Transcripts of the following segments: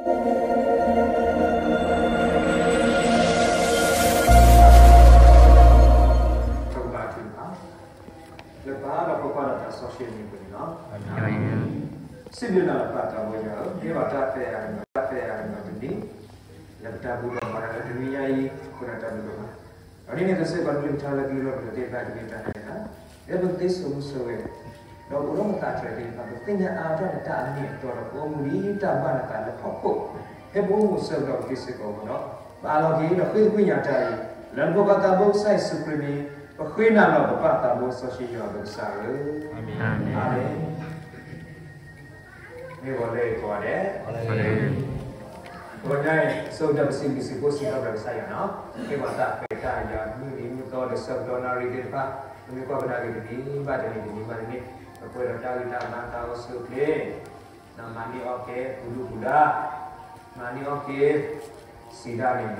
ပကဘါထုကဖၣ်, လၢပၢ်ဒီးပကွၢ်ဒီးသးစီဆှံအမံၤပူၤန့ၣ်လီၤ. စံးဘျုးနၤလၢပၢ်သးဘိယွၤဧၢ, မ့ၢ်ဘၣ်တၢ်ပဲာ်အဂၤတမံၤ, တၢ်ပဲာ်အဂၤတမံၤတနံၤ, လၢပတၢ်ဘူၣ်ထီၣ်ဘါထီၣ်လၢတနွံညါအံၤ အဃိဒီးတၢ်ဘူၣ်ထီၣ်ဘါ, ဒီးဒ်န့ၣ်အသိးစ့ၢ်ကီး နကလုၢ်ကထါလၢကရၢကရိသ့ၣ်တဖၣ် တမ့ၢ်တၢ်နာ်န့ၣ်လီၤ. လၢပကသ့စိာ်မူစိာ်ဂဲၤ, ဒီးပအိၣ်ဒီးပသးတြဲၤသ့ၣ်တဖၣ် ပသ့ၣ်ညါအါထီၣ်နတၢ်အမ့ၢ်အတီဒီး ပအိၣ်မူဒ်တၢ်ဘၣ်နသးလၢဟီၣ်ခိၣ်, ဖဲပအိၣ်မူအဆၢကတီၢ်ပူၤစ့ၢ်ကီးန့ၣ်လီၤ. ပအၢၣ်လီၤက့ၤဒီးဃ့သကွံာ်ညါတၢ်အံၤ လၢနဖိခွါသးဘိကစၢ်ယ့ၣ်ၡူးခရံာ်အမံၤ, ပဃ့နၤလီၤ ပပၢ်သးဘိစီဆှံယွၤပကစၢ်ဧၢ, အၤမ့ၣ်. မ့ၢ်ဝဲလၢယကိးဂၤဒဲး, တဂီၤညါအံၤ ဆိကတၢၢ်ပစံးဘျုးစံးဖှိၣ်စံးထီၣ်ပတြၢၤကစၢ်ယွၤန့ၣ်လီၤ. မ့ၢ်ပှၤတၢ်ပဲာ်တၢ်ယၤ မုၢ်နံၤမုၢ်သီဒီးဆၢကတီၢ်နၣ်ရံၣ်သ့ၣ်တဖၣ်, ပမ့ၢ်ကွၢ်ကဒါက့ၤတနံၤဘၣ်တနံၤ တနံၤဘၣ်တနံၤ, ပပှဲၤဒီးတၢ်ဂံၢ်တၢ်ဘါတၢ်အိၣ်ဆူၣ်အိၣ်ချ့, မၤန့ၢ်အီၣ်က့ၤ ပူၤဒူပူၤဒါ, မၤန့ၢ်အီၣ်က့ၤ စံးဒၣ်န့ၣ်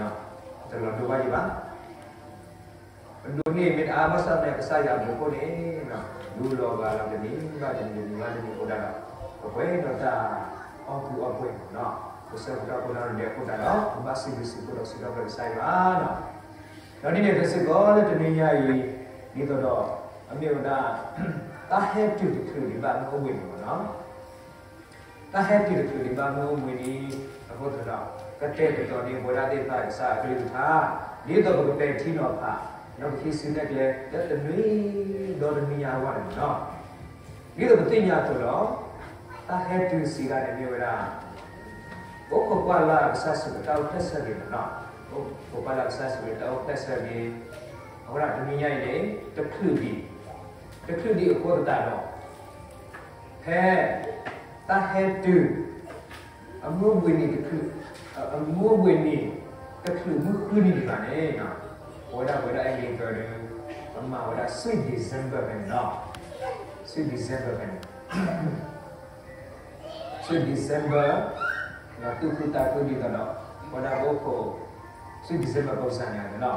တလီၤဒိဘၣ်ယံၤဘၣ်. ပဒိးန့ၢ်မ့ၢ်တအါဘၣ်ဆၣ်သနာ်က့ ကစၢ်ယွၤအဘျုးအဖှိၣ်န့ၣ် ဒုးလီၤဂာ်လီၤတနံၤဘၣ်တနံၤ တနံၤဘၣ်တနံၤအဃိဒၣ်ဒီး ပပှဲၤဒီးတၢ်အီၣ်ကူအီၣ်ပှဲၤန့ၣ်လီၤ. ပဆၢကတီၢ်ဖိလၢအရဒဲးအဃိသတးဒီး ပဘၣ်စံးဘျုးစံးဖှိၣ်ဒီးစံးထီၣ်ပတြၢၤကစၢ်ယွၤန့ၣ်လီၤ. ဒီးဒ်န့ၣ်အသိးစ့ၢ်ကီးလၢတနွံညါအံၤ ဒ်သိးဒီး အမ့ၢ်ဝဲဒၣ် တၢ်ဟဲတုၤတချုးဒံးဘၣ်မုၢ်အိၣ်ဘှံးနံၤန့ၣ်လီၤ. တၢ်ဟဲတုၤတချုးဒံးဘၣ်မုၢ်အိၣ်ဘှံးနံၤအဃိသတးဒီး ကတဲာ်ကတီၤန့ၢ်ပဝဲဒၣ်သ့ၣ်တဖၣ်ကစၢ်အကလုၢ်ကထါ ဒ်သိးပကပဲာ်ထံနီၤဖး ဒီးပဟံးစုနဲၣ်ကျဲ လၢတနွံဒီတနွံညါအဂီၢ်န့ၣ်လီၤ. ဒ်သိးပသ့ၣ်ညါအသိးဒီး တၢ်ဟဲတုၤစံးဒၣ်န့ၣ်မ့ၢ်ဝဲဒၣ် ပအိၣ်ခိးကွၢ်လၢ်ကစၢ်ယ့ၣ်ၡူးခရံာ်တၢ်အိၣ်ဖျဲၣ်ဆၢက့ၤန့ၣ်လီၤ. ပအိၣ်ခိးကွၢ်လၢ်ကစၢ်ယ့ၣ်ၡူးခရံာ်တၢ်အိၣ်ဖျဲၣ်ဆၢက့ၤ အဃိဒၣ်တနွံညါအံၤန့ၣ် တချုးဒံး, တချုးဒံးအဃိသတးဒီး ဖဲ တၢ်ဟဲတုၤ အမုၢ်အိၣ်ဘှံးနံၤတချုး, အမုၢ်အိၣ်ဘှံးနံၤ တချုးမုၢ်ဃုနံၤဒံးဘၣ်န့ၣ် ပဝဲဒၣ်ပဝဲဒၣ်အဲၣ်ဂ့ၤကၢၤဒီး ပမၤဝဲဒၣ် Sweet December ဖဲန့ၣ်လီၤ. Sweet December ဖဲန့ၣ် Sweet December ဒီးသူၣ်ခုသးခုဒ်သိးဒီး ပဝဲဒၣ်ပအိၣ်ခိး Sweet December ပကစၢ်န့ၣ်လီၤ.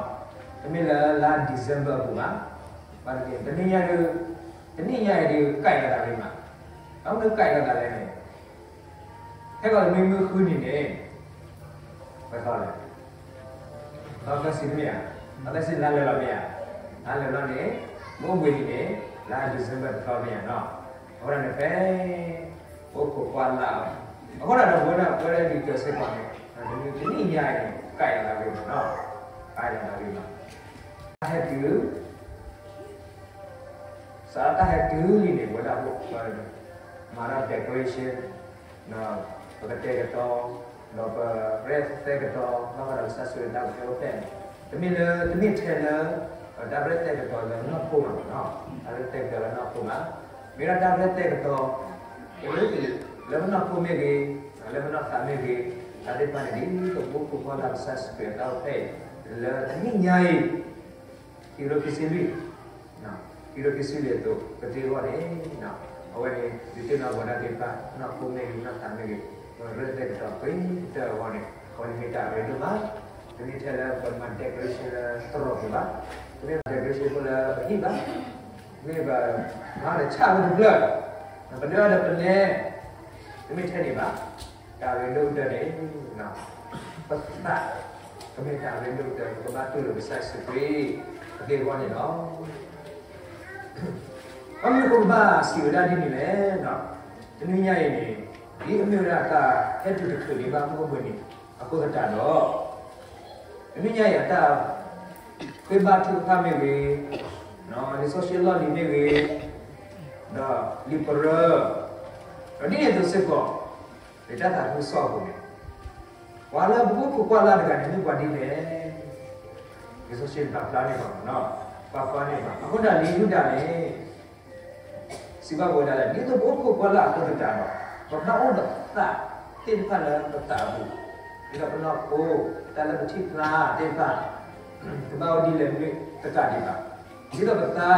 တမ့ၢ်လၢလါ December အပူၤဘၣ်. ဘၣ်တက့ၢ် တနံၣ်ညါဒီး တနံၣ်ညါအံၤဒီး ကၣ်အသးရံၣ်မး, အမ့ၢ်ကၣ်အသးလဲၣ်န့ၣ် ဟဲဃီၤတနွံမုၢ်ဃုနံၤန့ၣ် ပသီလဲၣ်, သီသၢဆံတမ့ၢ်ဧါ, သီသၢဆံလါလဲၤလီၤမ့ၢ်ဧါ, လါလဲၤလီၤန့ၣ် မုၢ်အိၣ်ဘှံးနံၤန့ၣ် လါ December တသီမ့ၢ်ဧါနီၤ, အဃိဒၣ်န့ၣ်ဖဲ ပအိၣ်ခိးကွၢ်လၢ်အီၤ, အဃိဒၣ်ဒီးပဝဲဒၣ်ပဝဲဒၣ်လံာ်တၢၤစ့ၢ်ကီးန့ၣ် တနံၣ်ညါအံၤန့ၣ် ကၣ်အသးရံၣ်မးနီၤ, ကၣ်အသးရံၣ်မး, တၢ်ဟဲတုၤ စးထီၣ်တၢ်ဟဲတုၤလံန့ၣ် ပဝဲဒၣ်ပအိၣ်ခိးကွၢ်လၢ်န့ၣ် မၤတၢ် decoration ဒီး ပကတဲာ်ကတီၤ ဒီးပရဲၣ်သဲကတီၤ ဘၣ်ဃးဒီးကစၢ်ယ့ၣ်ၡူးတၢ်အိၣ်ဖျဲၣ်အိၣ်ဖျဲၣ်န့ၣ် တမ့ၢ်လၢ တမ့ၢ်ထဲလၢ တၢ်ရဲၣ်သဲကတီၤလၢနီၢ်ခိမးနီၤ, တၢ်ရဲၣ်သဲကတီၤလၢနီၢ်ခိမး, မ့ၢ်ဒၣ်တၢ်ရဲၣ်သဲကတီၤ လၢပနီၢ်ခိမ့ၢ်ဂ့ၤ, လၢပနီၢ်သးမ့ၢ်ဂ့ၤ, တၢ်သ့ၣ်တဖၣ်န့ၣ် ဒ်သိးပအိၣ်ခိးကွၢ်လၢ်ကစၢ်ယ့ၣ်ၡူးခရံာ်အတၢ်အိၣ်ဖျဲၣ်အံၤ လၢတနံၣ်ညါအံၤ ခံကထိခံဆံလွံၢ်, ခံကထိခံဆံလွံၢ်အသိး ကသ့အဂီၢ်န့ၣ်, အဝဲန့ၣ် ဒုးသ့ၣ်နီၣ်ပဝဲဒၣ်သ့ၣ်တဖၣ် နီၢ်ခိမ့ၢ်ဂ့ၤ နီၢ်သးမ့ၢ်ဂ့ၤ, ပရဲၣ်သဲကတီၤပှဲၤတၢၢ်အဂီၢ်န့ၣ် အဝဲန့ၣ်မ့ၢ်တၢ်အရ့ဒိၣ်မး, တမ့ၢ်ထဲလၢပမၤ decoration လၢသရိာ်ပူၤဘၣ်, တမ့ၢ်မၤ decoration ဖိလၢပဟံၣ်ဘၣ်, မ့ၢ်ပမၤဒီးဆၣ်ဖိတဖျၢၣ်, ပဒၢဒီးပနဲ တမ့ၢ်ထဲန့ၣ်ဘၣ်, တၢ်ရ့ဒိၣ်ကတၢၢ်န့ၣ် ပသး ကမ့ၢ်တၢ်ရ့ဒိၣ်ကတၢၢ် ပကဘၣ်တူၢ်လိာ်ကစၢ်ယ့ၣ်ၡူးခရံာ် အက့ၢ်အဂီၢ်န့ၣ်လီၤ. ဘၣ်မနုၤအဃိပဘၣ်စံးဝဲဒၣ်ဒ်န့ၣ်လဲၣ်, တနွံညါအံၤန့ၣ် ဒ်အမ့ၢ်ဝဲဒၣ်တၢ်ဟဲတုၤတချုးဒံးဘၣ်မုၢ်အိၣ်ဘှံးနံၤအဃိသတးဒီး တနွံညါအံၤအတၢ်ဃ့ဘါထုကဖၣ်မ့ၢ်ဂ့ၤ, လံာ်စီဆှံအလီၢ်လံၤမ့ၢ်ဂ့ၤ, ဒီးလံာ်ပရၢ, ဒီးဒ်န့ၣ်အသိးစ့ၢ်ကီး လၢတၢ်သးခုကစီၣ်အပူၤန့ၣ် ပှၤလၢပအိၣ်ခိးကွၢ်လၢ်တဂၤန့ၣ် မ့ၢ်ပှၤဒ်လဲၣ်. လံာ်စီဆှံပာ်ဖျါန့ၢ်ပှၤမးနီၤ, ပာ်ဖျါန့ၢ်ပှၤ, အဃိဒၣ်လံာ်ယူဒၤန့ၣ် စံးဘၣ်ပဝဲဒၣ်လၢ ဒ်သိးပအိၣ်ခိးကွၢ်လၢ်အဃိသတးဒီး ပဘၣ်အိၣ်ဒီးသးသ့ၣ်တဖၣ်လၢပသးအပူၤ, ဒ်သိးပနီၢ်ခိ တၢ်လၢပထံၣ်ဖျါသ့ၣ်တဖၣ် ကဘၣ်အိၣ်ဒ်လဲၣ်မ့ၢ်တကးဒံးဘၣ်, ဒ်သိးပ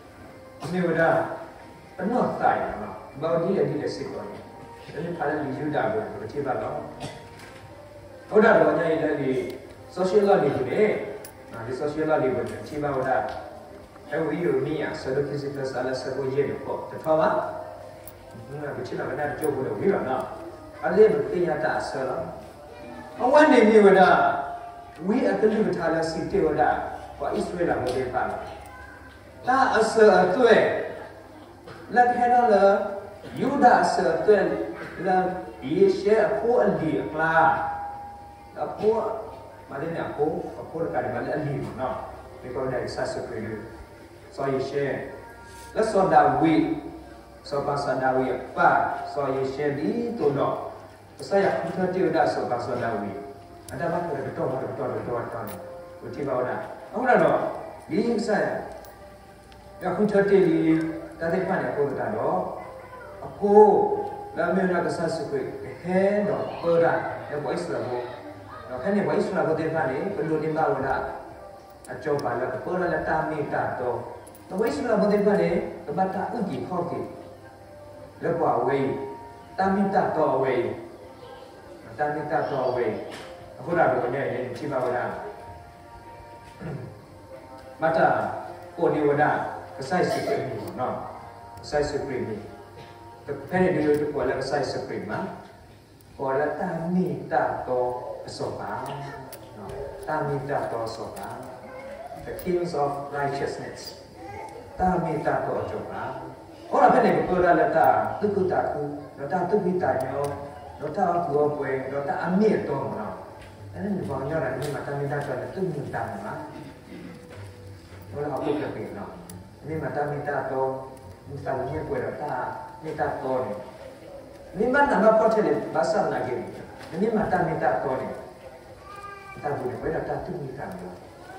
သးလၢ မ့ၢ်ဝဲဒၣ် ပနီၢ်သးအံၤ ဘၣ်အိၣ်ဒ်လဲၣ်ဒ်လဲၣ်စ့ၢ်ကီးန့ၣ် လၢနဖးလၢလံာ်ယူဒၤအပူၤန့ၣ် ပကထံၣ်ဘၣ်လီၤ. အဃိဒၣ်တဂီၤညါအံၤလၢလံာ်စီဆှံအလီၢ်လံၤပူၤန့ၣ်, လံာ်စီဆှံအလီၢ်လံၤပူၤန့ၣ် ပထံၣ်ဘၣ်ဝဲဒၣ် ဖဲဝံယံးရမံယၤ အဆၢဒိၣ်ခံဆံသၢ စးလၢအဆၢဖိယဲၢ်န့ၣ် တထီဘၣ်, ပထံၣ်ဘၣ်ဝဲဒၣ်တကၠိဖိလၢဝံၤလီၤနီၤ. အလၢပသ့ၣ်ညါတၢ်အဆၢလီၤ. အဝဲန့ၣ်မ့ၢ်ဝဲဒၣ် ဝံအကလုၢ်ကထါလၢစံးတ့ၢ်ဝဲဒၣ် ပှၤအံၣ်စရ့လးဖိသ့ၣ်တဖၣ်လီၤ. တၢ်အစၢၤအသွဲၣ် လၢကဟဲထီၣ်လၢ ယူဒၤအစၢၤအသွဲၣ်လၢ ယ့ၡဲအဖိအလံၤအကျါ, ဒီးအဖိ, မၤသ့န့ၣ်အဖိ, အဖိတကးဒံးဘၣ်လၢအလံၤမ့ၢ်နီၤ, မ့ၢ်ကီးဝဲဒၣ်ကစၢ်ယ့ၣ်ၡူးခရံာ်ဒုး, စီၤယ့ၡဲ, လၢစီၤဒၤဝံး, စီၤပၤစီၤဒၤဝံးအပၢ်, စီၤယ့ၡဲဒ်သိးဒီး ကစၢ်ယွၤဃုထၢတ့ၢ်ဝဲဒၣ်စီၤပၤစီၤဒၤဝံး, အတၢ်ဘၣ်ထွဲတကတီၢ်ဘၣ်တကတီၢ်တကတီၢ်ဘၣ်တကတီၢ်န့ၣ် ပထံၣ်ဘၣ်ဝဲဒၣ်, အဃိဒီး ဒ်ကစၢ်ယွၤ ဃုထၢတ့ၢ်လံ တၢ်သ့ၣ်တဖၣ်န့ၣ်အဃိသတးဒီး, အဖိ လၢအမ့ၢ်ဝဲဒၣ်ကစၢ်ယ့ၣ်ၡူးခရံာ် ကဟဲဒီးပၢတၢ်လၢပှၤအံၣ်စရ့လးဖိ, ဒီးဖဲန့ၣ်ပှၤအံၣ်စရ့လးဖိသ့ၣ်တဖၣ်န့ၣ် ကဒိးန့ၢ်ဘၣ်ဝဲဒၣ် အစီၤပၤလၢကပၢတၢ်လၢတၢ်မ့ၢ်တၢ်တီ, ဒီးပှၤအံၣ်စရ့လးဖိသ့ၣ်တဖၣ်န့ၣ် ကဘၣ်တၢ်အုၣ်က့ၤခီၣ်က့ၤ လၢပှၤအဝဲအံၤ, တၢ်မ့ၢ်တၢ်တီအဝဲအံၤ, တၢ်မ့ၢ်တၢ်တီအဝဲအံၤ, အဃိဒီးတဂီၤညါအံၤန့ၣ် ပထံၣ်ဘၣ်ဝဲဒၣ် ဘၣ်တၢ်ကိးန့ၢ်ဝဲဒၣ် ကစၢ်ယ့ၣ်ၡူးခရံာ်အမံၤမ့ၢ်နီၤ, ကစၢ်ယ့ၣ်ၡူးခရံာ်အမံၤ, ဖဲန့ၣ်ဒုးတကိးလၢကစၢ်ယ့ၣ်ၡူးခရံာ်မး, ကိးလၢတၢ်မ့ၢ်တၢ်တီအစီၤပၤ, တၢ်မ့ၢ်တၢ်တီအစီၤပၤ, the kings of righteousness, တၢ်မ့ၢ်တၢ်တီအစီၤပၤ, အဃိဒီးဖဲန့ၣ် ပပၢတၢ်လၢတၢ်သူၣ်ခုသးခု, ဒီးတၢ်သူၣ်ဖှံသးညီ, ဒီးတၢ်အီၣ်ကုးအီၣ်ပှဲၤ, ဒီးတၢ်အမ့ၢ်အတီမ့ၢ်နီၤ, တၢ်န့ၣ်ပှၤကညီဒီး နမ့ၢ်မၤတၢ်မ့ၢ်တၢ်တီန့ၣ် သူၣ်မုာ်သးမုာ်မး အဝဲဒၣ်ဟီၣ်ခိၣ်ချၢပှဲၤနီၤ, နမ့ၢ်မၤတၢ်မ့ၢ်တၢ်တီ, မုာ်သးမုာ်မ့ၢ်ပှဲၤဒီးတၢ်မ့ၢ်တၢ်တီန့ၣ်, နမ့ၢ်ဘၣ်နးဘၣ်ဖှီၣ်ထဲလဲၣ် ဘၣ်ဆၣ်သနာ်က့န့ၣ်, နမ့ၢ်မၤတၢ်မ့ၢ်တၢ်တီန့ၣ်, တၢ်ပူၤန့ၣ် ပဝဲဒၣ်တၢ်သူၣ်မုာ်သးမုာ်လီ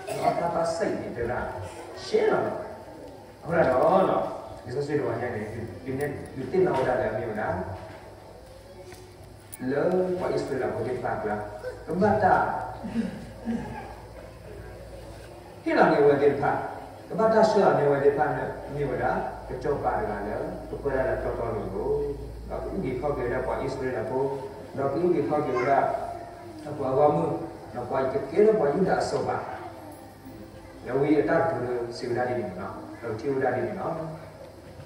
ၤ, အတၢ်ဘၣ်ဆၣ်အံၤန့ၣ် တဲဝဲဒၣ် ရှဲလီၤလီၤ, အဃိဒီး လံာ်စီဆှံတဂီၤညါန့ၣ် ဒုးသ့ၣ်နီၣ်ဝဲဒၣ်လၢအမ့ၢ်ဝဲဒၣ် လၢပှၤအံၣ်စရ့လးဖိသ့ၣ်တဖၣ်အကျါ, ကဘၣ်တၢ်ဟ့ၣ်လီၤန့ၢ်အဝဲသ့ၣ်တဖၣ်, ကဘၣ်တၢ်ဆှၢလီၤန့ၢ်အဝဲသ့ၣ်တဖၣ်န့ၣ် မ့ၢ်ဝဲဒၣ် ကစီၤပၤတဂၤလၢ ကပၢတၢ်လၢတီတီလိၤလိၤ, ဒီးကအုၣ်က့ၤခီၣ်က့ၤဝဲဒၣ်ပှၤအံၣ်စရ့လးဖိ,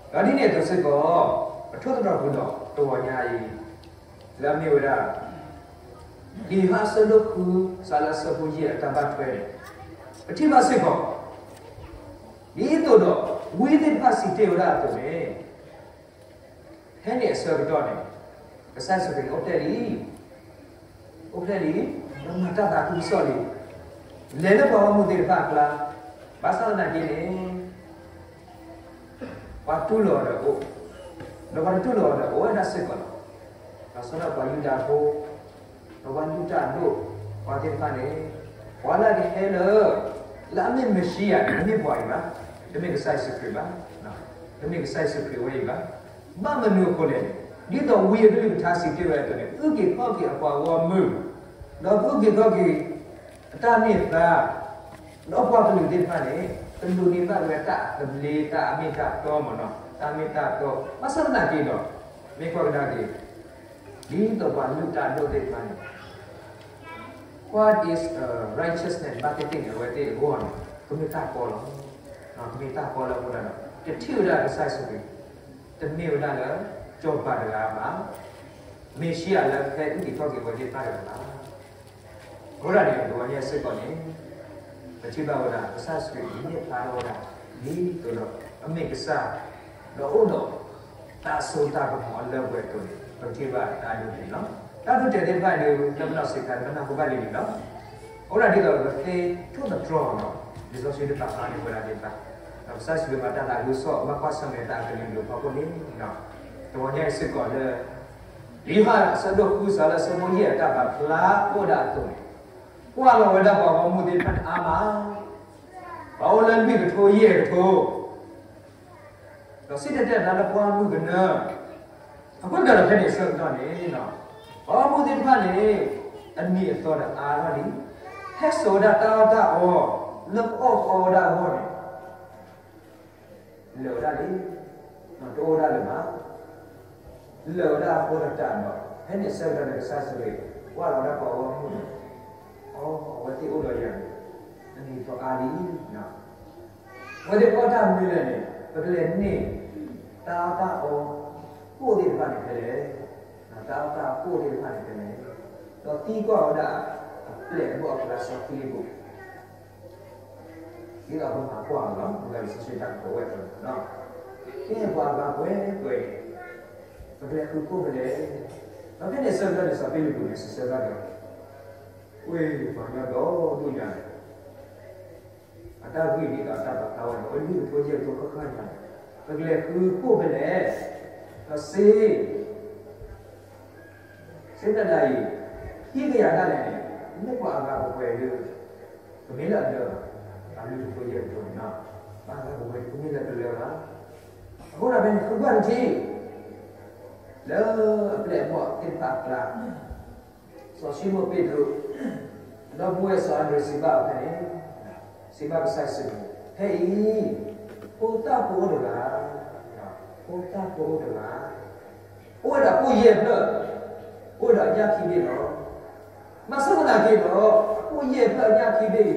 ဒီးကအုၣ်က့ၤခီၣ်က့ၤဝဲဒၣ် ပှၤဂီၢ်မုၢ်, ဒီးပှၤကကဲထီၣ်ပှၤယူဒၤအစီၤပၤ လၢဝံအတၢ်ကတိၤလၢစံးဝဲဒၣ်ဒ်န့ၣ်လီၤ, ဒီးထံၣ်ဝဲဒၣ်ဒ်န့ၣ်လီၤ. ဒီးဒ်န့ၣ်အသိးစ့ၢ်ကီး ပထိၣ်သတြီၤဃုာ်ဒီးတဂီၤညါအံၤ လၢအမ့ၢ်ဝဲဒၣ် လံာ်ယိၤဟၣ်အဆၢဒိၣ်ဃု စးလၢအဆၢဖိယဲၢ်အတၢ်ဘၣ်ထွဲန့ၣ်, ပထံၣ်ဘၣ်စ့ၢ်ကီး ဒ်သိးဒီး ဝံသ့ၣ်တဖၣ်စံးတ့ၢ်ဝဲဒၣ်အသိးန့ၣ် ဖဲန့ၣ်အဆၢကတီၢ်န့ၣ် ကစၢ်ယ့ၣ်ၡူးခရံာ်န့ၣ်အိၣ်ဖျဲၣ်လံ, အိၣ်ဖျဲၣ်လံ, ဒီးမၤတၢ်သးခုကစီၣ်လံ. လဲၤလၢပှၤဂီၢ်မုၢ်သ့ၣ်တဖၣ်အကျါ, ဘၣ်ဆၣ်သနာ်က့န့ၣ် ပှၤတူၢ်လိာ်အီၤဒီးအိၣ်, ဒီးပှၤတတူၢ်လိာ်အီၤဒီးအိၣ်ဝဲဒၣ်စ့ၢ်ကီးလီၤ. ဒီးဆၢထၢၣ်ပှၤယူဒၤဖိ, ဒီးပှၤလုၢ်တၢ်အဒိၣ်, ပှၤသ့ၣ်တဖၣ်န့ၣ်, ပှၤလၢအကဟဲလၢ, လၢအမ့ၢ်မ့ၣ်ၡံအၤန့ၣ် တမ့ၢ်ပှၤအံၤဘၣ်, တမ့ၢ်ကစၢ်ယ့ၣ်ၡူးခရံာ်ဘၣ်, တမ့ၢ်ကစၢ်ယ့ၣ်ၡူးခရံာ်ဝဲအံၤဘၣ်. ဘၣ်မနုၤအဃိလဲၣ်န့ၣ်, ဒ်သိးဝံအကလုၢ်ကထါစံးတ့ၢ်ဝဲအသိးန့ၣ်, အုၣ်က့ၤခီၣ်က့ၤအပှၤဂီၢ်မုၢ်, ဒီးအုၣ်က့ၤခီၣ်က့ၤ အတၢ်န့ၢ်သါ, ဒီးပှၤကလုာ်သ့ၣ်တဖၣ်န့ၣ် ကဒိးန့ၢ်ဘၣ်ဝဲတၢ်သဘျ့ တၢ်အမ့ၢ်တၢ်တီမ့ၢ်နီၤ, တၢ်မ့ၢ်တၢ်တီ, ဘၣ်ဆၣ်သနာ်က့ဒီး, မ့ၢ်ကွၢ်ကဒါက့ၤ, ဒ်သိးပှၤလုၢ်တၢ်အဒိၣ်သ့ၣ်တဖၣ်န့ၣ် What is righteousness ဘၣ်သ့ၣ်သ့ၣ်န့ၣ် အဝဲသ့ၣ်အဂီၢ်န့ၣ် ကမ့ၢ်တၢ်ကီလီၤ. ကမ့ၢ်တၢ်ကီလၢအဃိသတးဒီး တထံၣ်ဝဲဒၣ်ကစၢ်ယ့ၣ်ၡူးခရံာ်, တမ့ၢ်ဝဲဒၣ်လၢ စီၤပၤတဂၤဘၣ်, မ့ၣ်ၡံအၤလၢကဟဲအုၣ်က့ၤခီၣ်က့ၤအဝဲသ့ၣ်တဖၣ်တဂၤဘၣ်. အဃိသတးန့ၣ် တဂီၤညါစ့ၢ်ကီးန့ၣ်, ပထံၣ်ဘၣ်ဝဲဒၣ် ကစၢ်ယ့ၣ်ၡူးခရံာ်န့ၣ် မ့ၢ်ဖျါထီၣ်ဝဲဒၣ် ဒ်သိးဒီး အမ့ၢ်ကစၢ်, ဒီးအိၣ်ဒီး တၢ်စိတၢ်ကမီၤအလၢပှဲၤအသိးန့ၣ် ပကထံၣ်ဘၣ်တၢ်ဒိတဲာ်လီၤ. တၢ်ဒိတဲာ်သ့ၣ်တဖၣ်အံၤဒုး လၢပနီၢ်ဆံးခါ ပနၢ်ဟူဘၣ်လံန့ၣ်လီၤ. အဃိသတးဒ်သိးဒီး ပသ့ထိၣ်သတြီၤနီၤ လံာ်စီဆှံတဖၣ်ဖျါန့ၢ်ဝဲဒၣ်သ့ၣ်တဖၣ်, ဒီးကစၢ်ယ့ၣ်ၡူးခရံာ်မၤတၢ်သးခုကစီၣ် ဘၣ်ကွၢ်ဆၢၣ်မဲာ်တၢ်အကလုာ်ကလုာ်အဖီခိၣ်န့ၣ်, တဂီၤညါအံၤစ့ၢ်ကီးလၢ လံာ်ယိၤဟၣ်အဆၢဒိၣ်ဃု စးလၢအဆၢဖိယဲၢ်အတၢ်ပာ်ဖျါအိၣ်ဝဲဒၣ်အသိးန့ၣ်, ကွၢ်လီၤဝဲဒၣ်ပှၤဂီၢ်မုၢ်သ့ၣ်တဖၣ်န့ၣ်အါမး, ပှၤအိၣ်လၢလွံၢ်ကထိယဲၢ်ကထိ ဒီးစံၣ်တဲၤတဲလီၤလၢပှၢ်မုၢ်ကနၢ, အဃိသတးဒီးဖဲန့ၣ်အဆၢကတီၢ်န့ၣ်, ပှၤဂီၢ်မုၢ်သ့ၣ်တဖၣ်န့ၣ် အနံၤအသီဒီးအါထီၣ်လံ, ဟဲစိာ်ဝဲဒၣ်တၢ်အီၣ်တၢ်အီ လၢကအီၣ်ကအီဝဲဒၣ်အဂီၢ်န့ၣ် လၢာ်ဝဲဒၣ်လံ, တအိၣ်ဝဲဒၣ်လၢၤဘၣ်. လၢာ်ဝဲဒၣ်အဃိသတးဒီး ဖဲန့ၣ်အဆၢကတီၢ်န့ၣ် ကစၢ်ယ့ၣ်ၡူးခရံာ် ကွၢ်လီၤဝဲဒၣ်ပှၤဂီၢ်မုၢ်န့ၣ်, အိ အဝဲသ့ၣ်အိၣ်ဒီးယၤန့ၣ် အနံၤအသီအါလံ, အဝဲသ့ၣ်ကအီၣ်တၢ်မနုၤလဲၣ်န့ၣ် ပကလဲၤန့ၢ် တၢ်အီၣ်တၢ်အီ ကိၣ်သ့ၣ်တဖၣ်န့ၣ်ဖဲလဲၣ်. တၢ်အိၣ်သးအဃိသ့ၣ်တဖၣ်န့ၣ်ဖဲန့ၣ်, ဒီးသံကွၢ်ဝဲဒၣ်အပျဲၢ်အဘီၣ်အကျါစီၤဖံလံးပူး, ဒ်သိးပမၤကွၢ်အီၤလီၤ, မ့ၢ်ဂ့ၢ်လံာ်စီဆှံတၢ်ကတိၤဝဲအသိးန့ၣ်လီၤ. ကဲပှၤဂၤပှဲၤပှဲၤန့ၣ်, ပကလဲၤဃုာ်ကိၣ်ဖဲလဲၣ်. ဒီးဖဲန့ၣ်ဆၢကတီၢ်န့ၣ် စီၤဖံလံးပူးန့ၣ် စံးဆၢဘၣ်ဒီး, ဝ့ၢ်ပှၤကညီဒီဒိၣ်ညါန့ၣ် အတၢ်ဂ့ၢ်ဒ်သိးအတၢ်ပာ်ဖျါဝဲန့ၣ် အိၣ်လၢလွံၢ်ကထိယဲၢ်ကထိဃၣ်ဃၣ်ညါန့ၣ်, ပကလဲၤဃုာ်ကိၣ်ဖဲလဲၣ်. ဒီးစ့ စ့တဒၣ်အံၤ, ဟံၣ်ကယၤဒၣ်လဲာ်န့ၣ်, မ့ၢ်ပှၤအဂၤပှဲၤပှဲၤဒီး, တမ့ၢ်လၢအလၢဘၣ်, အလွံၢ်ကထိယဲၢ်ကထိန့ၣ်လီၤ. ပှၤအဂၤပှဲၤပှဲၤတမ့ၢ်လၢအလၢဘၣ်. အဃိဒီးဖဲန့ၣ် ဃုကွၢ်တထံၣ် လၢအပျဲၢ်အဘီၣ်သ့ၣ်တဖၣ်အကျါ စီၤၡံမိၣ်ပ့းတရူး, ဒီပုၢ်ဝဲၢ်စီၤအၤဒြ့းစံးဘၣ်အီၤဖဲန့ၣ်, စံးဘၣ်ကစၢ်ယ့ၣ်ၡူးခရံာ်, ဖဲအံၤ, ဖိသၣ်ဖိအိၣ်တဂၤ, ဖိသၣ်ဖိအိၣ်တဂၤ, အိၣ်ဝဲဒၣ်ကိၣ်ယဲၢ်ဖျၢၣ်, အိၣ်ဝဲဒၣ်ညၣ်ခံဘ့ၣ်လီၤ. ဘၣ်ဆၣ်သနာ်က့ဒီး, အကိၣ်ယဲၢ်ဖျၢၣ်ညၣ်ခံဘ့ၣ်အံၤန့ၣ်,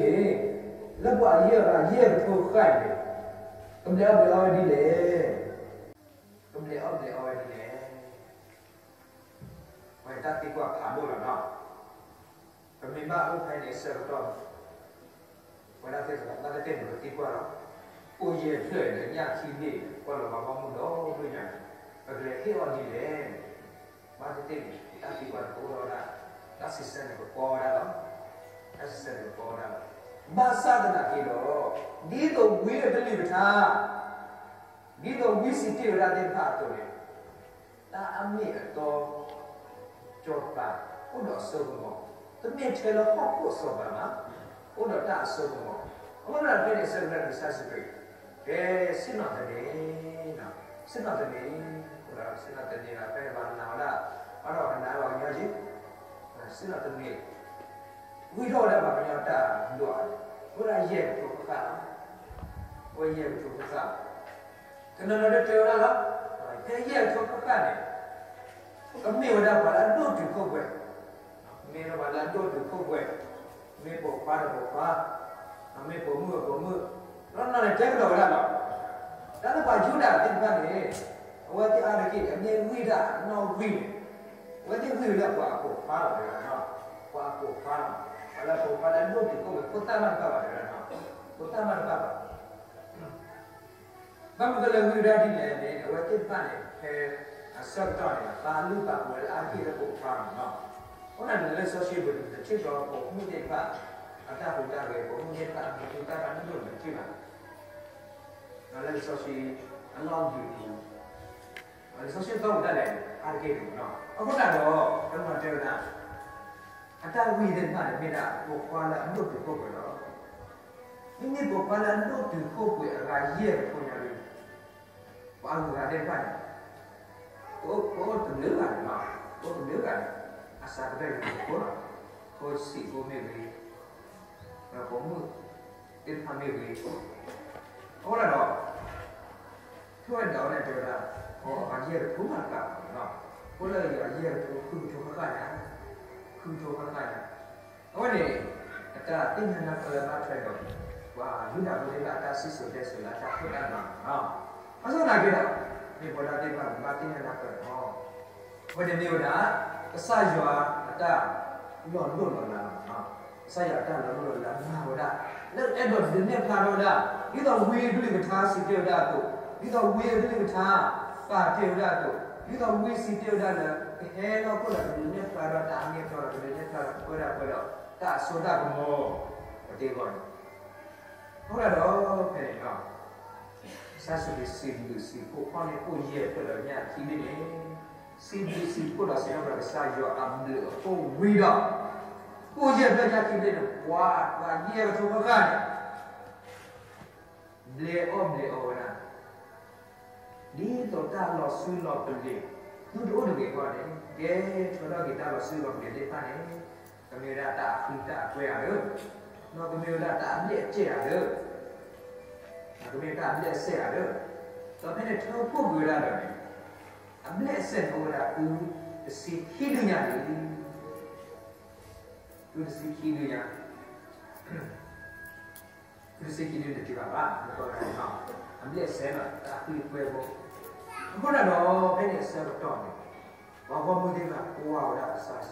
လၢပှၤအယံၤအဂၤယဲၢ်ကထိဃၣ်ဃၣ်အံၤန့ၣ်, ကဘျဲးအီၣ်ဘျဲးအီဝဲဒ်လဲၣ်. ကဘျဲးအီၣ်ဘျဲးအီဝဲဒ်လဲၣ်. အဝဲတၢ်သံကွၢ်ဖးဒိၣ်လီၤနီၤ. ပမ့ၢ်ဘၣ်အိၣ်ဖဲန့ၣ်အဆၢကတီၢ်, ဝဲဒၣ်သ့ၣ်တဖၣ် ဘၣ်သ့ၣ်သ့ၣ်န့ၣ် ပကသံကွၢ်လီၤ. ကိၣ်ယဲၢ်ဖျၢၣ်ဒီးညၣ်ခံဘ့ၣ် ကွၢ်လီၤပှၤဂီၢ်မုၢ်ဒီဒိၣ်ညါန့ၣ်, ပကလဲၤဟ့ၣ်အီၤဒ်လဲၣ်. ဘၣ်သ့ၣ်သ့ၣ်န့ၣ် တၢ်သံကွၢ်န့ၣ် ကအိၣ်ထီၣ်ဝဲဒၣ်, တၢ်စံးဆၢန့ၣ် ကပီၤဝဲဒၣ်လီၤ. တၢ်စံးဆၢန့ၣ် ကပီၤဝဲဒၣ်လီၤ. ဘၣ်ဆၣ်သနာ်က့ဒီး, ဒ်သိးဝံအကလုၢ်ကထါ ဒ်သိးဝံစံးတ့ၢ်ဝဲဒၣ်သ့ၣ်တဖၣ်အသိးန့ၣ်, တၢ်အမ့ၢ်အတီ ကၠီၤပၤ အိၣ်ဒီးအစိကမီၤ, တမ့ၢ်ထဲလၢဟီၣ်ခိၣ်အစီၤပၤဘၣ်, အိၣ်ဒီးတၢ်အစိကမီၤ. အဃိဒီးဖဲန့ၣ်အဆၢကတီၢ်န့ၣ် ကစၢ်ယ့ၣ်ၡူးခရံာ်, ကဲ ဆ့ၣ်နီၤသန့ၤ, ဆ့ၣ်နီၤသန့ၤ, အိၣ်ဒီးဆ့ၣ်နီၤသန့ၤဒီး ဖဲန့ၣ်ဘၣ်နာ်ဝဲဒၣ်, ဘၣ်ဒီးကနာ်ဝဲကညီယ့ၣ်, ဆ့ၣ်နီၤသန့ၤ, ဝံထီၣ်ဝဲဒၣ်ပှၤကညီတၢ်ဒွး, အိၣ်ဝဲဒၣ်ယဲၢ်ကထိဃၣ်ဃၣ်လီၤ. အိၣ်ဝဲယဲၢ်ကထိဃၣ်ဃၣ်လီၤ. တနီၤနီၤဒီးတဲဝဲဒၣ်လီၤ, ဖဲယဲၢ်ကထိဃၣ်ဃၣ်န့ၣ်, ကမ့ၢ်ဝဲဒၣ်ပှၤလၢအဒိၣ်တုာ်ခိၣ်ပှဲၤ, မ့ၢ်ဝဲဒၣ်ပှၤလၢအဒိၣ်တုာ်ခိၣ်ပှဲၤ, မ့ၢ်ပိာ်ခွါဒီးပိာ်ခွါ, မ့ၢ်ပိာ်မုၣ်ဒီးပိာ်မုၣ်, တနီၤနီၤန့ၣ်တဲကဒီးဝဲဒၣ်လီၤ. တၢ်လၢပှၤယူဒၤသ့ၣ်တဖၣ်န့ၣ်, အဝဲသ့ၣ်အါတက့ၢ် အမ့ၢ်ဂံၢ်တၢ်အနီၣ်ဂံၢ်န့ၣ်, အဝဲသ့ၣ်ဂံၢ်ဝဲလၢပှၤအပိာ်ခွါလီၤတဲဝဲဒၣ်, ပှၤအပိာ်ခွါလီၤ, ပှၤလၢအပိာ်ခွါလၢအဒိၣ်တုာ်ခိၣ်ပှဲၤ ဖိသၣ်မးတဘၣ်ဘၣ်တဲဝဲဒၣ်, ဖိသၣ်မးတဘၣ်ဘၣ်. ဘၣ်မနုၤလၢဂံၢ်ဒၣ်ဒ်လဲၣ်န့ၣ် အဝဲသ့ၣ်တဖၣ်န့ၣ် ဖဲအဆၢကတီၢ်န့ၣ် ပာ်လုၢ်ပာ်ပှ့ၤဝဲလၢအါတက့ၢ်လၢပိာ်ခွါလီၤနီၤ. အဃိန့ၣ် လံာ်စီဆှံပူၤန့ၣ် ပထံၣ်ဘၣ်ပိာ်မုၣ်သ့ၣ်တဖၣ် အတၢ်ဟူးတၢ်ဂဲၤ ပိာ်မုၣ်သ့ၣ်တဖၣ်အမံၤဟူသၣ်တၢ်မံၤဒိၣ်န့ၣ် ပထံၣ်ဘၣ် လံာ်စီဆှံအလီၢ်ယံၤပူၤ, လံာ်စီဆှံသီၣ်ပူၤဒၣ်လဲာ်န့ၣ် အါတက့ၢ်န့ၣ်လီၤ. အဃိသတးဒီး ပမ့ၢ်တဲဝဲဒၣ် အတၢ်ဂံၢ်သ့ၣ်တဖၣ်န့ၣ် မ့ၢ်ဒၣ်ပိာ်ခွါလၢအဒိၣ်တုာ်ခိၣ်ပှဲၤလီၤ. မ့မ့ၢ်ပိာ်ခွါလၢအဒိၣ်တုာ်ခိၣ်ပှဲၤအဂၤယဲၢ်တဖိညါလံ ပှၤအဂုၤအဂၤသ့ၣ်တဖၣ်န့ၣ် ပအိၣ်တဘျုးဂၤန့ၣ်လီၤ. ပအိၣ်တဘျုးဂၤန့ၣ် အစှၤကတၢၢ်န့ၣ်တဖိလီၤ. ဖိဆံးဖိမ့ၢ်ဂ့ၤ, ဒီးပိာ်မုၣ်သ့ၣ်တဖၣ်မ့ၢ်ဂ့ၤ, အဃိသတးဒီး ထီၣ်ဝဲဒၣ်အီၤန့ၣ်တဲဝဲဒၣ်, အဂၤယဲၢ်တဖိမးတကးဘၣ်န့ၣ်လီၤ. အဃိလၢအဂၤယဲၢ်တဖိ ဃုကထိဃၣ်ဃၣ်ညါ, ဃုကထိဃၣ်ဃၣ်ညါ အဝဲန့ၣ် အတၢ်သ့ၣ်ညါနၢ်ပၢၢ်လၢဘၣ်ထွဲဒီး ပှၤယူဒၤဖိသ့ၣ်တဖၣ်အတၢ်စံၣ်စိၤတဲစိၤလၢအတၢ်ဖှိၣ်တၢ်မၤလီၤ. ဘၣ်ဆၣ်သနာ်က့ဒီး မ့ၢ်ပဝဲဒၣ်သ့ၣ်တဖၣ်ဘၣ်သ့ၣ်ညါနၢ်ပၢၢ်အီၤ, အဝဲန့ၣ်မ့ၢ်ဝဲဒၣ် ကစၢ်ယွၤအတၢ်လီၤလိၢ်လီၤလးလီၤ. ကစၢ်ယွၤအတၢ်လီၤလိၢ်လီၤလးမၤဝဲဒၣ် လၢအဲၣ်ဒိးဒုးနဲၣ်ဖျါထီၣ်ဝဲဒၣ် ဒ်သိးဝံအကလုၢ်ကထါစံးတ့ၢ်ဝဲဒၣ်အသိး, ဒ်သိးဝံအကလုၢ်ကထါပာ်တ့ၢ်ဝဲဒၣ်အသိး, ဒ်သိးဝံစံးတ့ၢ်ဝဲဒၣ်လၢ ကဟဲလီၤခိၣ်ဒီးကဒုးနဲၣ်ဖျါထီၣ်တၢ်အမ့ၢ်အတီဒီး ကဒုးနဲၣ်ဖျါထီၣ်ပှဲၤဒၣ်ပှဲၤဒီး တၢ်အစိတၢ်ကမီၤ ပသ့အဂီၢ်န့ၣ် အဃိသတးဒီး ဖဲန့ၣ်လီၤ. ကစၢ်ယ့ၣ်ၡူးခရံာ်စံးဘျုးစံးဖှိၣ်ဖီၣ်န့ၢ်ကိၣ်ယဲၢ်ဖျၢၣ်ဒီးညၣ်ခံဘ့ၣ်န့ၣ်, စံးဘျုးစံးဖှိၣ်ဒီးစံးထီၣ်ပတြၢၤကစၢ်ယွၤအဘျုးအဖှိၣ်ဝံၤဒီး, ကိၣ်ယဲၢ်ဖျၢၣ်ညၣ်ခံဘ့ၣ်န့ၣ် ပှၤ ပှၤယဲၢ်ကထိဃၣ်ဃၣ်န့ၣ် ဘျဲးအီၣ်ဘျဲးအီဝဲဒၣ် ဒ်သိးတၢ်လီၤဆူလီၤပလ့ၤ သုတအိၣ်တဂ့ၤအဂီၢ်န့ၣ်, ကဲထီၣ်ထီၣ်က့ၤတၢ်လီၤဆူလီၤပလ့ၤသ့ၣ်တဖၣ်န့ၣ်, ကမ့ၢ်ဝဲဒၣ်တၢ်အဃံတၢ်အကွဲဧါဒီး, ဒီးကမ့ၢ်ဝဲဒၣ်တၢ်အဘျဲၣ်အစဲၣ်ဧါဒီး, ကမ့ၢ်တၢ်အဘျဲၣ်အစဲၣ်ဧါဒီး, ဒီးဖဲန့ၣ်ထၢဖှိၣ်ကွံာ်ဝဲဒၣ်ဒီးန့ၣ်, အဘျဲၣ်အစဲၣ်န့ၣ်အိၣ်ဝဲဒၣ်သုတဆံခံဒုညါန့ၣ်, သုတဆံခံဒုညါ သုတဆံခံဒုန့ၣ်တတုၤဘၣ်ဘၣ်, အဘျဲၣ်အစဲၣ်လီၤ တၢ်ဃံကွဲဖိ, အဃိသတးဒီး ဖဲန့ၣ်အဆၢကတီၢ်န့ၣ် ပှၤဂီၢ်မုၢ်သ့ၣ်တဖၣ်ကွၢ်ဝဲဒၣ်ကစၢ်ယ့ၣ်ၡူးခရံာ်ဒီး ထံၣ်ဝဲဒၣ် ဒ်သိးအဝဲသ့ၣ်တဖၣ်အတၢ်ပၢၢ်ဆၢန့ၣ် ဒ်သိးဒီးကစၢ်ယွၤစံးတ့ၢ်ဝဲဒၣ်ဝံၤ လၢကဟဲလၢဟီၣ်ခိၣ်ချၢတဂၤအံၤန့ၣ် ဟဲလီၤလၢဟီၣ်ခိၣ်ချၢလံမၢ်, ဟဲလီၤလၢဟီၣ်ခိၣ်ချၢလံမၢ်. အဃိန့ၣ် ပၢၢ်ထီၣ်တ့ၢ်ဝဲလၢပှၤဂီၢ်မုၢ်သ့ၣ်တဖၣ်န့ၣ် အသးကံၢ်ပူၤန့ၣ် ပကထံၣ်ဘၣ်ဝဲဒၣ် တၢ်အဒိအတဲာ်ဒ်န့ၣ်လီၤ. တၢ်အဒိအတဲာ်ဒ်န့ၣ်. အဃိဒၣ်ဒီး ပကွၢ်ကဒါက့ၤလံာ်စီဆှံတၢ်ပာ်ဖျါသ့ၣ်တဖၣ်အံၤ ဒ်န့ၣ်အသိးစ့ၢ်ကီးလီၤ. တနွံညါအံၤ ပကလၢတၢ်ဟဲတုၤတချုးဒံးဘၣ် မံစၢ်န့ၣ်ဝဲဒၣ်သ့ၣ်တဖၣ်လၢအမ့ၢ်ဝဲဒၣ်ကစၢ်ယ့ၣ်ၡူးခရံာ်အတၢ်ဘၣ်ထွဲလီၤ. ဒ်သိးဒီး ပှၤဂီၢ်မုၢ်သ့ၣ်တဖၣ်ကိးသတြီၤတၢ် လၢအမ့ၢ်ဝဲဒၣ်ဝံလၢကဟဲလၢဟီၣ်ခိၣ်, ဝံလၢ ကစၢ်လၢကဟဲလၢဟီၣ်ခိၣ် ဘၣ်မနုၤကိးလၢဝံလဲၣ်. အပြဿနာအိၣ်ဒံး, အပြဿနာအိၣ်ဒံး, ဘၣ်မနုၤအပြဿနာလဲၣ်. ဘၣ်မနုၤတကိးလၢစီၤပၤဘၣ်လဲၣ်. ဘၣ်မနုၤတကိးလၢကစၢ်ယွၤဘၣ်လဲၣ်. ကိးလၢထဲဝံလီၤ. ကိးလၢဝံလီၤ. မ့ၢ်ကိးလၢစီၤပၤ ကဲထီၣ်တၢ်ထီဒုၣ်ထီဒါ, မ့ၢ်ကိးလၢ တၢ်ဂ့ၢ်တၢ်ကျိၤ ဘၣ်သ့ၣ်သ့ၣ်န့ၣ် လၢအဝဲသ့ၣ်တဖၣ်န့ၣ် တမ့ၢ်တၢ် ဒ်တၢ်မၤလၢအဝဲသ့ၣ်တဖၣ်အဂီၢ်န့ၣ် အိၣ်ဝဲဒၣ်စ့ၢ်ကီးလီၤ. အဃိသတးန့ၣ် အဝဲသ့ၣ်တဖၣ်ဘၣ်မနုၤကိးလၢဝံလဲၣ်. တုၤလၢမုၢ်မဆါတနံၤညါအံၤ အဝဲသ့ၣ်န့ၣ် ပာ်ကစၢ်ယ့ၣ်ၡူးခရံာ်လၢဝံအိၣ်ဒံး, ပှၤယူဒၤဖိနီၤ တဘၣ်ကစၢ်ယ့ၣ်ၡူးခရံာ်ကစၢ်ယွၤဘၣ်, အိၣ်ဒံး တုၤလၢမုၢ်မဆါတနံၤညါ တနီၤလၢနာ်လၢကစၢ်ယွၤ ဒ်သိးသံဒီးပဆၢလၢမုၢ်ထီၣ်ပှဲၤန့ၣ် လၢမုၢ်မဆါတနံၤညါအံၤစ့ၢ်ကီးန့ၣ် အိၣ်ဝဲဒၣ်ဒ်န့ၣ် ပထံၣ်ဘၣ်အကလုာ်ကလုာ်လီၤ. အဃိသတးဒီး ဒ်န့ၣ်အသိးစ့ၢ်ကီး ပဝဲဒၣ်သ့ၣ်တဖၣ်လၢမုၢ်မဆါတနံၤညါအံၤန့ၣ် လၢပနၢ်ဟူကစၢ်ယွၤကလုၢ်ကထါဒီးတၢ်ပာ်ဖျါသ့ၣ်တဖၣ်အဖီခိၣ်န့ၣ် အမ့ၢ်ကိးလၢ တၢ်ဒိးဖးမုၢ်ဝံၤန့ၣ်အဃိသတးဒီး ဝံမ့ၢ်ဂ့ၤ, ကစၢ်မ့ၢ်ဂ့ၤ, တၢ်ရ့ဒိၣ်ကတၢၢ်ဒ်သိးလီၤ. ကပၢတၢ်လၢပသးပူၤ, ကပၢတၢ်လၢပသးပူၤ, ပသးလၢ ကဒိးန့ၢ်ဘၣ်ဝဲဒၣ် တၢ်သူၣ်ခုသးခု တၢ်သူၣ်ခုသးခု တၢ်အမ့ၢ်အတီန့ၣ် ပမ့ၢ်တၢ်ရ့ဒိၣ်မး, ဒီးပမ့ၢ်တၢ်ရ့ဒိၣ်မး အဃိန့ၣ် ဒုးသ့ၣ်နီၣ်ဝဲဒၣ်သ့ၣ်တဖၣ်လီၤ. ဖဲတၢ်ဂ့ၢ်တချုးဒံးဘၣ်အမုၢ်နံၤကိးနံၤဒဲး ကိးနံၤဒဲး ကိးနံၤဒဲးန့ၣ်ဒီး ဒ်သိးပှၤယူဒၤဖိသ့ၣ်တဖၣ်န့ၣ် ကွၢ်ဆၢမုၢ်လၢ်ဝဲဒၣ် ကစၢ်တဂၤအံၤ, ယွၤတဂၤအံၤ, ဒီးဝံတဂၤအံၤ, ဒ်န့ၣ်အသိးစ့ၢ်ကီး ပဝဲဒၣ်မုၢ်မဆါတနံၤညါစ့ၢ်ကီးန့ၣ် ပဝဲဒၣ်ပဖိခွါလၢ်စ့ၢ်ကီးလီၤ. ပဖိခွါလၢ်ဒ်သိးဒီး ပကဒိးပၢဒိးဆှၢအသးလၢ အတၢ်ဖှူကယာ် အတၢ်ပၢတၢ်ပြး ဒ်အမ့ၢ်စီၤပၤတဂၤ, ဒ်အမ့ၢ်စီၤပၤတဂၤ, အဃိဒၣ်တဂီၤညါအံၤဒ်အံၤလီၤ. ဃ့ဘါထုကဖၣ်န့ၢ်ပဂီၢ်တဂၤ ဃ့ကညးနၤကစၢ်ဧၢ, မ်နထိၣ်ဂဲၤနပှၤဂီၢ်မုၢ်အကလုၢ်တီတဖၣ်အသး, ဒ်သိးအဝဲသ့ၣ်ကသၣ်ထီၣ်တၢ်သၣ်ဘၣ်ဃးဒီး တၢ်ဖံးဂ့ၤတၢ်မၤဝါအါအါကလဲာ်, တၢ်ဖံးဂ့ၤတၢ်မၤဝါအါအါကလဲာ်သတးဒီး, ကန့ၢ်ဘၣ်တၢ်ဟ့ၣ်မုာ်ဒိၣ်ဟ့ၣ်ဖှိၣ်အါလၢနစုပူၤ, ဃ့ဘါထုကဖၣ်န့ၢ်ပဝဲဒၣ်သ့ၣ်တဖၣ်လီၤ. အခီပညီန့ၣ် ပဒိးပၢဒိးဆှၢသးလၢကစၢ်ယွၤ အတၢ်ကွံအတၢ်အံၤပူၤဃီဒီး ပကဒိၣ်ထီၣ်လၢ တၢ်ဖံးဂ့ၤတၢ်မၤဝါ ဒ်သိးဒီးကစၢ်ယ့ၣ်ၡူးခရံာ်နီၢ်ကစၢ်မၤတ့ၢ်ဝဲဒၣ်, အ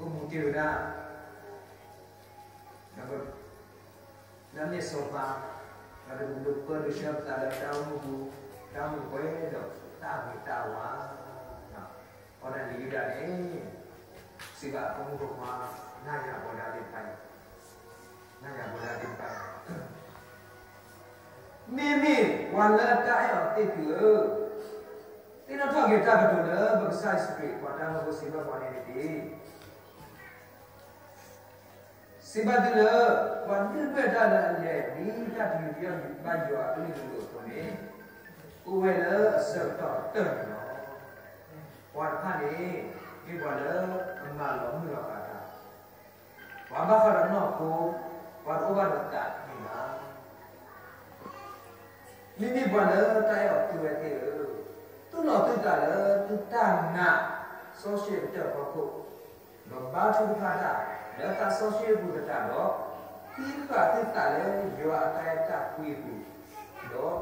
ိၣ်မူတ့ၢ်ဝဲဒၣ် လၢအမ့ၢ်စီၤပၤ, ဒီးပဒိးပၢဒိးဆှၢပသးလၢတၢ်အိၣ်မူပူၤ, တၢ်အိၣ်မူပှဲၤဒီးတၢ်ဂ့ၤတၢ်ဝါ, အဃိဒၣ်န့ၣ်ယူဒၤန့ၣ် စံးဘၣ်အဖိမုၣ်ဖိခွါ နၤယၤဘီဒၣ်သ့ၣ်တဖၣ်အံၤ, နၤယၤဘီဒၣ်သ့ၣ်တဖၣ်အံၤ မ့မ့ၢ်ပှၤလၢတၢ်အဲၣ်အီၤသ့ၣ်သုဧၢ, သ့ၣ်နီၣ်ထီၣ်က့ၤတၢ်ကတိၤလၢပကစၢ်ယ့ၣ်ၡူးခရံာ် ပှၤတၢ်မၢဖိစံးဘၣ်ပှၤန့ၣ်တက့ၢ်. စံးဘၣ်သုလၢ ပှၤဒုၣ်ဒွဲၣ်တၢ်လၢအလဲၤဒ်တၢ်တယူးတယီၣ်ဘၣ်ယွၤအကလုၢ်ကလိၤအသိးန့ၣ်, အိၣ်ဝဲလၢအဆၢကတီၢ်ကတၢၢ်န့ၣ်လီၤ. ပှၤတဖၣ်န့ၣ် မ့ၢ်ပှၤလၢအမၤလီၤမုၢ်လီၤပၤတၢ်, ပှၤဘၣ်ဃးဒီးနီၢ်ခိ, ပှၤတအိၣ်ဘၣ်ဒီးသးန့ၣ်လီၤ. မ့မ့ၢ်ပှၤလၢတၢ်အဲၣ်အီၤသုဝဲသ့ၣ်ဧၢ, သူၣ်လီၤသုသးလၢသုတၢ်နာ်စီဆှံအကတၢၢ်အဖီခိၣ်, ဒီးဘါထုကဖၣ်တၢ်လၢသးစီဆှံအပူၤသတးဒီး, ဟံးဃာ်သုသးလၢယွၤအတၢ်အဲၣ်တၢ်ကွံအပူၤ, ဒီး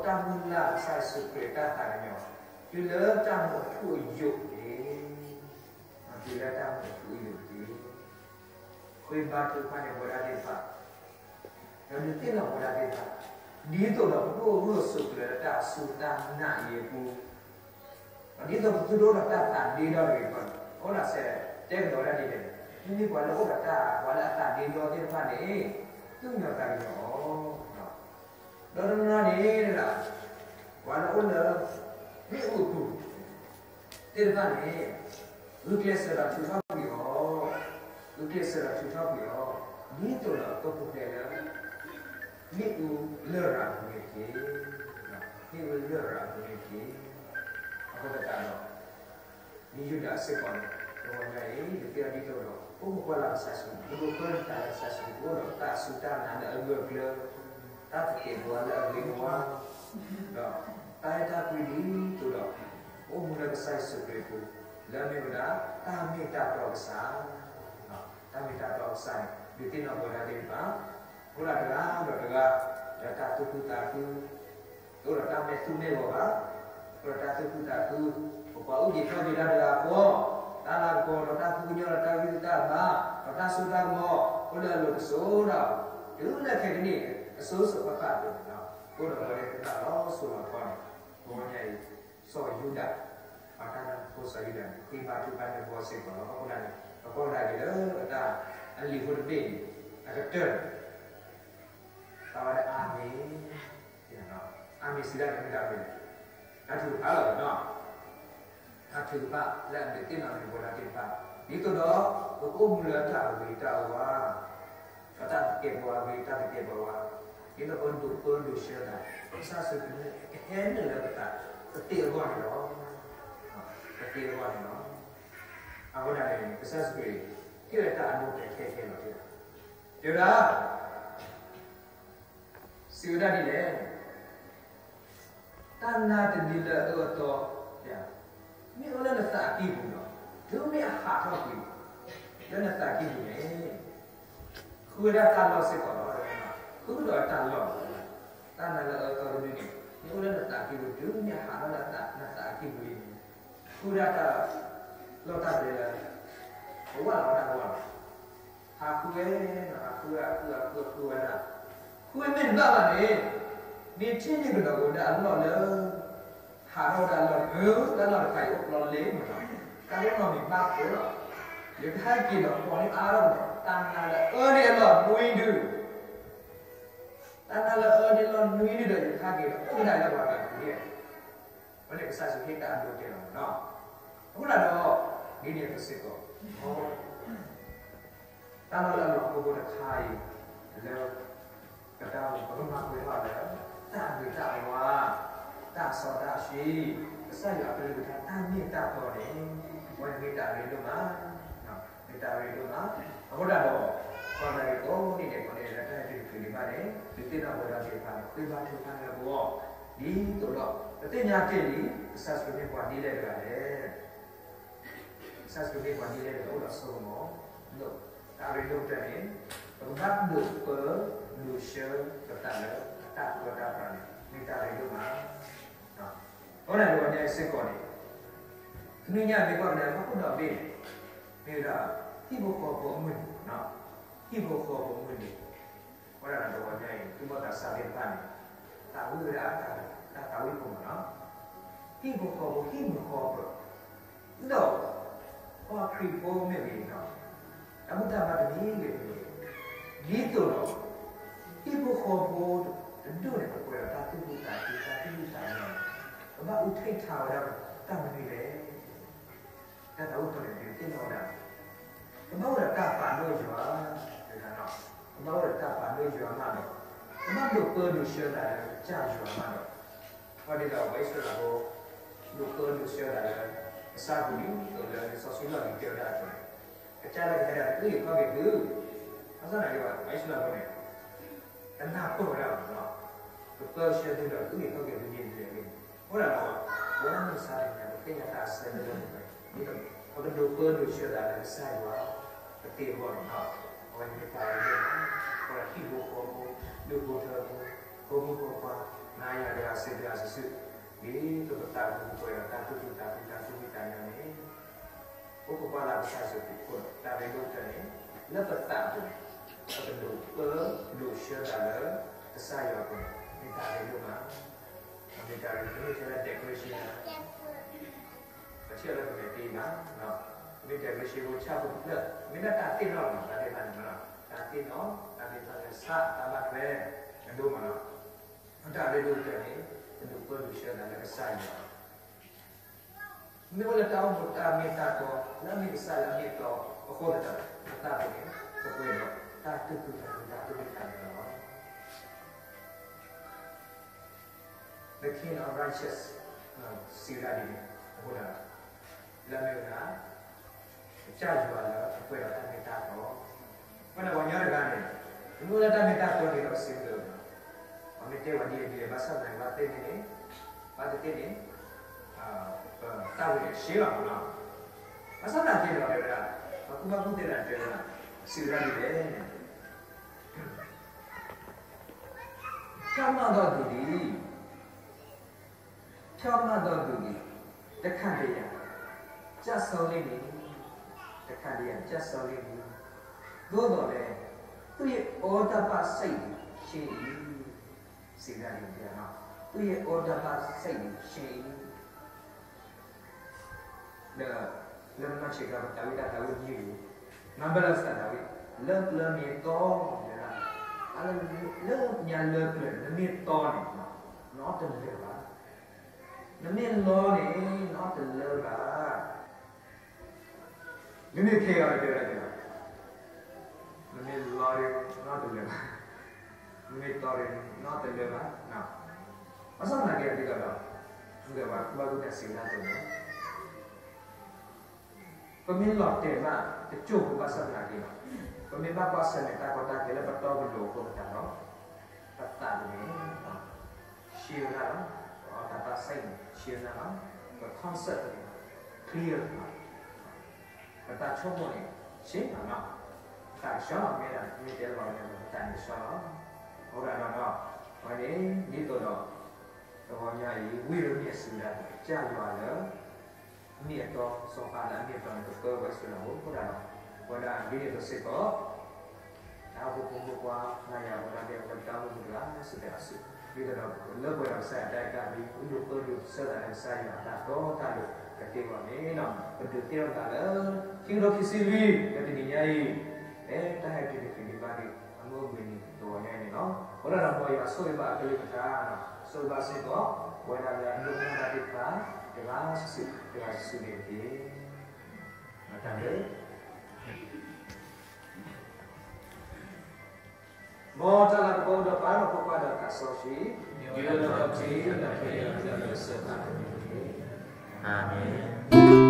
တၢ်မုၢ်လၢ်ကစၢ်ယ့ၣ်ၡူးခရံာ်အတၢ်သးကညီၤ, တုၤလၢတၢ်မူအထူအယိာ်တက့ၢ်. တုၤလၢတၢ်မူအထူအယိာ်တက့ၢ်. ဃ့ဘါထုကဖၣ်န့ၢ်ပဝဲဒၣ်သ့ၣ်တဖၣ်, ဒီးဒုးသ့ၣ်နီၣ်ပဝဲဒၣ်သ့ၣ်တဖၣ်, ဒ်သိးဒီးပကအိၣ်ဂၢၢ်ဆိးကျၢၤလၢတၢ်စူၢ်တၢ်နာ်အံၤအပူၤ, ဒ်သိးပသုတအိၣ်ဒီးတၢ်သးဒ့ဒီတဂ့ၤအဂီၢ်န့ၣ်, အဝဲဒၣ်စဲးတဲကဒီးဝဲဒၣ်ဒ်လဲၣ်, မ့မ့ၢ်ပှၤလၢအအိၣ်ဒီးတၢ် ပှၤလၢအသးဒ့ဒီသ့ၣ်တဖၣ်န့ၣ် သူၣ်ကညီၤသးကညီၤအီၤ, ဒီးတနီၤန့ၣ် ပှၤလၢအအိၣ်လၢ မ့ၣ်အူအပူၤ သ့ၣ်တဖၣ်န့ၣ် ဂုာ်ကျဲးစၢးဒီးထုးထီၣ်ကွံာ်အီၤ, ဂုာ်ကျဲးစၢးဒီးထုးထီၣ်ကွံာ်အီၤ, ဒ်သိးဒီးကပူၤဖျဲးလၢ မ့ၣ်အူလရာ်အပူၤန့ၣ်တက့ၢ်. မ့ၣ်အူလရာ်အပူၤန့ၣ်တက့ၢ်. အဃိသတးဒီး ဒ်ယူဒၤစ့ၢ်ကီးန့ၣ် တဂီၤညါအံၤ ယသ့ၣ်ညါဒ်သိးဒီး ပအိၣ်မူပှၢ်လၢကစၢ်ယ့ၣ်ၡူး ပဒိးပၢတၢ်လၢကစၢ်ယ့ၣ်ၡူး ပအိၣ်ဒီးတၢ်စူၢ်တၢ်နာ်လၢအဂၢၢ်အကျၢၤ, တၢ်သကဲးပဝးလၢအဂ့ၤအဝါ, ဒီးတၢ်အဲၣ်တၢ်ကွံဒ်သိးဒီး ပအိၣ်မူလၢကစၢ်ယ့ၣ်ၡူးခရံာ်အပူၤ လၢအမ့ၢ်ဝဲဒၣ် တၢ်မ့ၢ်တၢ်တီကစၢ်, တၢ်မ့ၢ်တၢ်တီကစၢ်န့ၣ် ဒုးသ့ၣ်နီၣ်ပဝဲဒၣ်သ့ၣ်တဖၣ် အိၣ်ဒၣ်တဂၤဒီးတဂၤ လၢတၢ်သူၣ်ခုသးခု, တအိၣ်ဒီးတၢ်မဲာ်သူၣ်မဲာ်ဂီၤဘၣ်, အိၣ်ဒီးတၢ်သူၣ်ခုသးခု, ပပှၤအုၣ်က့ၤခီၣ်က့ၤတၢ်တဂၤဃီ, တၢ်လၤကပီၤဒီးတၢ်သူၣ်ကညီၤဒီးတၢ်ဂံၢ်တၢ်ဘါ, ဒီးတၢ်စိတၢ်ကမီၤ အိၣ်လၢအလိၤတစိၤဒီး တုၤလၢခဲကနံၣ် အစိၤစိၤဃၣ်ဃၣ်အသိးန့ၣ်လီၤ. အိၣ်ဒီးပဝဲသ့ၣ်တဖၣ်လီၤစိၤလီၤထီန့ၣ် တဂီၤညါအံၤ စီၤယူဒၤ ပှၤတၢ်နၢ်ဖိစီၤယူဒၤန့ၣ် ဃ့ဘါထုကဖၣ်န့ၢ်ပဂီၢ်စ့ၢ်ကီးလီၤ. အဃိသတးန့ၣ် ပကွၢ်ကဒါက့ၤလၢအတၢ်အလံာ်ဖိတဘ့ၣ်န့ၣ် အကတၢၢ်န့ၣ် သးဝဲဒၣ်အၤမ့ၣ်, အၤမ့ၣ်စံးဒၣ်န့ၣ်မ့ၢ်ဒၣ်မ့ၢ်လဲၣ်, တၢ်ထုကဖၣ်လီၤနီၤ, တၢ်ထုကဖၣ်လၢအဒုးသ့ၣ်နီၣ်န့ၢ်ပဝဲဒၣ်သ့ၣ်တဖၣ် ဒ်သိးဒီး ပကအိၣ်မူလၢတၢ်အဂ့ၤတၢ်အဝါ ဒီးတၢ်သကဲးပဝးအဂ့ၤ တၢ်သကဲးပဝး, ဒ်သိးပဒိးပၢဒိးဆှၢသး ကစၢ်ယ့ၣ်ၡူးခရံာ်န့ၣ် ကဟဲနုာ်လၢပသး ပသ့အဂီၢ်န့ၣ်လီၤ. ပသ့အဂီၢ်န့ၣ်လီၤ. အဃိဒၣ်န့ၣ် ကစၢ်ယ့ၣ်ၡူးခရံာ် ဟ့ၣ်ဝဲတၢ်အဒိအတဲာ်ခဲခဲလီၤတံၢ်လီၤ. တဲဝဲဒၣ် စံးဝဲဒၣ်ဒ်လဲၣ်, တၢ်နါတမံၤလၢအအၢအသီ မ့ၢ်အိၣ်လၢနသးကံၢ်ပူၤဒီး တုၤမ့ၢ်အဟးထီၣ်ကွံာ် လၢနသးကံၢ်ပူၤန့ၣ် ဃုဝဲဒၣ်တၢ်လီၢ်စ့ၢ်ကီးလီၤ. ဃုကဒီးတၢ်လီၢ်လီၤ. တၢ်နါလၢအအၢအသီတမံၤန့ၣ် မ့ၢ်အိၣ်လၢနသးကံၢ်ပူၤ တုၤမ့ၢ်အဟးထီၣ်လၢနသးကံၢ်ပူၤလံန့ၣ် ဃုဝဲဒၣ်တၢ်လီၢ်တၢ်ကျဲလၢ အဝဲလီၤဝဲဒၣ်ဝဲလီၤ. ဟးဃုဝဲ, ဟးဃုဝဲ ဟးဃုဝဲ ဟးဃုဝဲဒၣ်, ဃုဝဲမ့ၢ်တဘၣ်ဘၣ်န့ၣ် မ့ၢ်ထံၣ်န့ၢ်ကဒီးက့ၤဝဲဒၣ်အလီၢ်လၢ ဟးထီၣ်ဝဲဒၣ်အလီၢ်န့ၣ် တၢ်လီၢ်တခါအံၤအိၣ်ကျီလၢလ့ၣ်မးလီၤ. တၢ်လီၢ်နီၢ်မံၤဘၣ်ဃိလီၤ. ယကဟဲက့ၤဒီးပိာ်န့ၢ်အါထီၣ်ဒီး တၢ်နါလၢအအၢန့ၢ်အလီၢ်နွံဒု တၢ်နါလၢအအၢန့ၢ်အလီၢ်နွံဒုဒီး ယကဟဲက့ၤဒီး အိၣ်ကဒါလၢပှၤဂၤပူၤန့ၣ် အဝဲန့ၣ်ကစၢ်ယ့ၣ်ၡူးခရံာ်တၢ်အဒိအတဲာ်လီၤနီၤ. အဃိသတးဒီး ဒ်န့ၣ်အသိးစ့ၢ်ကီး တၢ်လီၢ်လၢအလီၢ်ဖိဖိတခါအံၤ လၢ ပတၢ်အိၣ်မူ ပကမၤပှဲၤထီၣ်လၢ တၢ်အဂ့ၤတၢ်အဝါ တၢ်စီတၢ်ဆှံ ကစၢ်ယွၤအကလုၢ်ကထါတၢ်မ့ၢ်တၢ်တီန့ၣ် အဝဲန့ၣ်မ့ၢ်တၢ်ရ့ဒိၣ်မး မ့ၢ်တၢ်ရ့ဒိၣ်မး. အဃိသတးဒီး ပှၤဂၤအံၤကိးနံၤဒဲးကိးနံၤဒဲး လၢတၢ်ဟဲတုၤတချုးဒံးဘၣ်န့ၣ် ဒုးသ့ၣ်နီၣ်ပဝဲဒၣ်သ့ၣ်တဖၣ်န့ၣ် ဃ့ဘါထုကဖၣ်န့ၢ်ပဂီၢ် ဒ်သိးဒီး ပသ့ၣ်ညါတ့ၢ်လံ ကစၢ်ယ့ၣ်ၡူးခရံာ်မ့ၢ်ပှၤဒ်လဲၣ်တဂၤလဲၣ် ကစၢ်ယ့ၣ်ၡူးခရံာ်မ့ၢ်ပှၤဒ်လဲၣ်တဂၤ အိၣ်ဒီးစိကမီၤ ဒီးတၢ်ရ့ဒိၣ်ကတၢၢ်န့ၣ် ပကဘၣ်ဒိးပၢဒိးဆှၢပသးလၢအတၢ်ပၢတၢ်ပြးန့ၣ် မ့ၢ်တၢ်ရ့ဒိၣ်မး. အဃိန့ၣ် တဂီၤညါအံၤစ့ၢ်ကီးန့ၣ် တနွံညါမ့ၢ်ကွၢ်ကဒါ ဘၣ်ဃးဒီးဘ့ၣ်န့ၣ် မ့ၢ်ဝဲဒၣ် ဟံၣ်ဖိဃီဖိအမုၢ်နံၤ, ဟံၣ်ဖိဃီဖိအမုၢ်နံၤ, အဃိဒၣ်တဂီၤညါအံၤ သုးမီၤသးစၢ်သ့ၣ်တဖၣ်န့ၣ် သးဝံၣ်ဝဲဒၣ်တၢ်သးဝံၣ်ဖိမးနီၤ, ဟံၣ်ဖိဃီဖိ ဟံၣ်မုာ်ဃီပၢၤ ဒီး ပှၤခရံာ်ဖိမ့ၢ်ဂ့ၤနီၤ, တၢ်ဘူၣ်တၢ်ဘါတမံၤဂ့ၤန့ၣ် ဒ်သိးဒီး ဟံၣ်ဖိဃီဖိတဒူၣ်န့ၣ် ကပှဲၤဒီးတၢ်သူၣ်ခုသးခု တၢ်သူၣ်ခုသးခုန့ၣ် ကဘၣ်အူထံးထးဝဲဒၣ်တၢ်မနုၤလဲၣ်. တၢ်သးဝံၣ်ဖိန့ၣ် ဒုးသ့ၣ်နီၣ်ဝဲဒၣ် ကဘၣ်အိၣ်ဒီးတၢ်ပာ်ဒိၣ်ယွၤ, ကဘၣ်အိၣ်ဒီးတၢ်ပာ်ဒိၣ်ယွၤမးဒီး ကဘၣ်ဒိးပၢဒိးဆှၢသးလၢကစၢ်ယွၤမးဒီး ပှၤဒ်သိးပှၤအံၣ်စရ့လးဖိ ဒိးပၢဒိးဆှၢသးလၢ ကစၢ်ပူၤလံ ဒ်သိးလၢလံာ်စီဆှံလီၢ်လံၤတဲဝဲဒၣ်အသိးန့ၣ် ကစၢ်လၢကဟဲဒီးကအုၣ်က့ၤခီၣ်က့ၤသု, ဘၣ်ဆၣ်သနာ်က့ ပှၤအံၣ်စရ့လးဖိန့ၣ် တနၢ်ပၢၢ်ဝဲဒၣ်ဘၣ်နီၤ, ကပၢဆှၢသုဒီးကအုၣ်က့ၤခီၣ်က့ၤသုဒ်လဲၣ်ဂ့ၤ, အဃိဒၣ်ဒီး ပဝဲဒၣ်မုၢ်ဆါတနံၤညါ ပသ့ၣ်ညါတၢ်အဆၢလၢလၢပှဲၤပှဲၤ ဒ်သိး ပကဒိးပၢဒိးဆှၢသးလၢကစၢ်ယွၤ ပသ့အဂီၢ်န့ၣ်လီၤ. အဝဲန့ၣ်မ့ၢ်တၢ်ရ့ဒိၣ်မး, ပဝဲဒၣ်ဟံၣ်ဖိဃီဖိ ဒူၣ်ဖိထၢဖိ ဖိမုၣ်ဖိခွါ နၤယၤတဂၤစ့ၢ်တဂၤစုာ်စုာ် ဒ်သိးပသးကပှဲၤဒီးတၢ်သူၣ်ခုသးခု တၢ်သူၣ်ဖှံသးညီန့ၣ် အိၣ်ခိးကွၢ်လၢကစၢ်ယ့ၣ်ၡူးခရံာ်အဃိဒီး တၢ်ရ့ဒိၣ်ကတၢၢ်န့ၣ် လၢပသးအပူၤန့ၣ် ပကဒိးပၢဒိးဆှၢသးလၢ ကစၢ်ယွၤအပူၤန့ၣ် မ့ၢ်တၢ်ရ့ဒိၣ်မး, မ့ၢ်တၢ်ရ့ဒိၣ် မ့ၢ်ထဲလၢ decoration ပထံၣ်အီၤလၢကမဲာ်တ့ၢ်ဘၣ်, မ့ၢ် decoration ဖိဆၣ်ဖိတဖျၢၣ် မ့ၢ်ဒၣ်တၢ်သ့ၣ်နီၣ်လီၤမး တၢ်သ့ၣ်နီၣ်န့ၣ်မး, တၢ်သ့ၣ်နီၣ် တၢ်သ့ၣ်နီၣ်လၢဆၣ်အတၢ်ဘၣ်ထွဲ အဒိၣ်မးလီၤ. တၢ်ရ့ဒိၣ်ကတၢၢ်န့ၣ် ပဒုးပၢဒုးဆှၢသးလၢကစၢ်ယွၤ မ့ၢ်အိၣ်လၢတၢ်အိၣ်မူတၢ်မ့ၢ်တၢ်တီ လၢအမ့ၢ်ကစၢ်လၢအမ့ၢ်အတီအဃိသတး ပသးပူၤန့ၣ် ကပှဲၤဒီးတၢ်သူၣ်ခုသးခု တၢ်သူၣ်ခုသးခုလီၤ. ဒီး The King of Righteous စံးဝဲဒၣ်ဒ်န့ၣ် အဃိသတး လၢအမ့ၢ်ဝဲဒၣ် ကစၢ်ယွၤလၢအပှဲၤဒီးတၢ်မ့ၢ်တၢ်တီ အဃိန့ၣ် ပှၤကညီတဂၤန့ၣ် မ့ၢ်အိၣ်လၢတၢ်မ့ၢ်တၢ်တီန့ၣ်ဒီး စံးဘျုး ပှၤမ့ၢ်တဲပှၤဒ်အံၤဒ်အံၤ ဘၣ်ဆၣ်သနာ်က့ ဘၣ်သ့ၣ်သ့ၣ်န့ၣ် ဘၣ်သ့ၣ်သ့ၣ်န့ၣ် ပတၢ်ဝဲန့ၣ်ရှဲလီၤမးလီၤ. ဘၣ်ဆၣ်သနာ်က့ဒီး တဲဝဲဒၣ် ပှၤကူၣ်ဘၣ်ကူၣ်သ့တဂၤတဲဝဲဒၣ် စံးဝဲဒၣ်ဒ်လဲၣ်န့ၣ် ဖြောင့်မတ်သောသူသည် ဖြောင့်မတ်သောသူသည် တခါတရံ ကျက်စီလ့မ့ၢ်, တခါတရံ ကျက်စီလ့မ့ၢ်, သို့သော်လည်း သူ့ရဲ့ဩတ္တပစိတ်သည် ရှင်း၏, စံးဝဲဒၣ်ဒ်န့ၣ်, သူ့ရဲ့ဩတ္တပစိတ်သည် ရှင်း၏. ဒီး လၢပနီၢ်ဆံးခါ ပသးဝံၣ်တၢ်သးဝံၣ်တယုၢ်အံၤ, နဘၣ်လၢပသးဝံၣ် လၢပျၢၤမ့ၢ်တီ တဲဒၣ်, လၢညါလၢပျၢၤ နမ့ၢ်တီန့ၣ် နီတလၢာ်ဘၣ်, နမ့ၢ်လီန့ၣ် နီတလၢာ်ဘၣ်. နမ့ၢ်ခဲအီၤ တဲဒၣ်, နမ့ၢ်လီဒီး နီတလၢာ်ဘၣ်, နမ့ၢ်တီဒီး နီတလၢာ်ဘၣ်. ဘၣ်ဆၣ်သနာ်က့ ဒ်သိးဒီး ပှၤကူၣ်ဘၣ်ကူၣ်သ့စံးဝဲဒၣ်အသိးန့ၣ် ပမ့ၢ်လီၤတဲာ်မး တကၠိၢ်ဖိ ဘၣ်ဆၣ်သနာ်က့ဒီး ပမ့ၢ်ဘၣ်ကွၢ်ဆၢၣ်မဲာ်တၢ်ကီတၢ်ခဲလၢပတီပလိၤအဃိသတးဒီး ပသးပူၤန့ၣ် ရှင်းဝဲဒၣ်လီၤ. ပတၢ်သးစဲန့ၣ် ရှင်းဝဲဒၣ်လီၤ. ပ concept န့ၣ် clear လီၤ. ပတၢ်ဆိကမိၣ်န့ၣ် ရှင်းလီၤလီၤ. ပတၢ်ကဆှီလီၤ မ့ၢ်ဒၣ် မ့ၢ်တဲလီၤန့ၣ် ပတၢ်န့ၣ်ကဆှီလီၤ. အဃိသတးဒီး အဝဲန့ၣ် ဒ်သိးဒီး တဂီၤညါအံၤ ဝံယံးရမံယၤစံးဝဲဒၣ် ကစၢ်ယွၤလၢ အမ့ၢ်အတီ စီၤပၤလၢအမ့ၢ်အတီန့ၣ် ကပၢဝဲဆိးလၢအအိၣ်အဃိသတးဒီး အဝဲဒၣ်ဒ်န့ၣ်အသိးစ့ၢ်ကီး တၢ်အိၣ်ဖှိၣ်ဖိမုၣ်ဖိခွါ နၤယၤ အဝဲဒၣ်လၢအဝဲတၢ်အိၣ်မူတဂၤစ့ၢ်ကီးအစု ဒ်သိးဒီး လၢပှဲၤဒီးကစၢ်ယွၤတၢ်အဲၣ်တၢ်ကွံ ပဒုးပၢဒုးဆှၢသးလၢကစၢ်ယွၤအတၢ်တီတၢ်လိၤကသ့အဂီၢ်န့ၣ် ပဒုးသ့ၣ်နီၣ်သးလၢ ခံကထိခံဆံလွံၢ် လၢတနံၤညါအံၤ ဖဲတၢ်ဟဲတုၤတချုးဒံးဘၣ်ဒံး အမုၢ်အဘှံးနံၤတဂီၤညါအံၤန့ၣ်လီၤ. အဃိသတးဒီး မ်ယွၤဆိၣ်ဂ့ၤဘၣ်အကလုၢ်ကထါ ဆိၣ်ဂ့ၤဘၣ်စ့ၢ်ကီး ပဝဲဒၣ်လၢအဒိကနၣ်တၢ်သ့ၣ်တဖၣ် တဂၤစုာ်စုာ် တဂၤစုာ်စုာ်န့ၣ်တက့ၢ်. တၢ်ဘျုး မ်တၢ်လၤကပီၤဒီးပၢ်ဒီးဖိခွါဒီးသးစီဆှံ ယွၤဒီးတံၤဒီးပှၤလၢအဘျုးစၢၤဘၣ်တနံၤန့ၣ်တက့ၢ်. အၤမ့ၣ်.